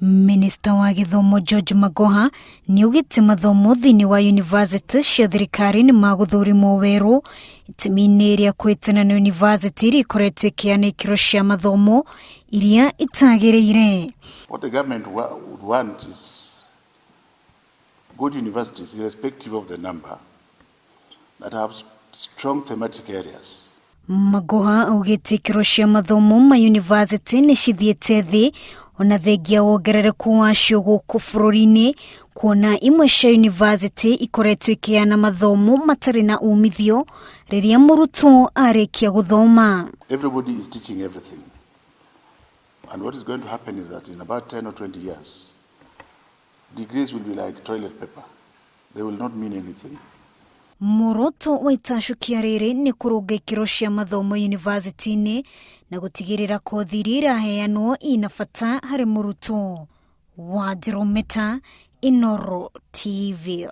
Minista wa gĩthomo George Magoha nĩaugĩte mathomo thĩinĩ wa yunivasĩtĩ cia thirikari nĩ magũthũrimwo werũ itemi-inĩ rĩa kwĩtana na yunivasĩtĩ iria ikoretwo ikĩheana ikĩro cia mathomo iria itagĩrĩire. What the government would want is good universities, irrespective of the number, that have strong thematic areas. Magoha augĩte ikĩro cia mathomo ma yunivasĩtĩ nĩ cithiĩte thĩ ona thengia wongerereku wacio gũkũ bũrũri-inĩ, kuona imwe cia yunivasĩtĩ ikoretwo ikĩheana mathomo matarĩ na umithio rĩrĩa mũrutwo arĩkia gũthoma. Everybody is teaching everything. And what is going to happen is that in about 10 or 20 years, degrees will be like toilet paper. They will not mean anything. Muoroto wa itacũkia rĩrĩ nĩ kũrũnga ikĩro cia mathomo yunivasĩtĩ-inĩ na gũtigĩrĩra kothi iria iraheanwo ina bata harĩ mũrutwo. Wanjirũ Meta, Inooro TV.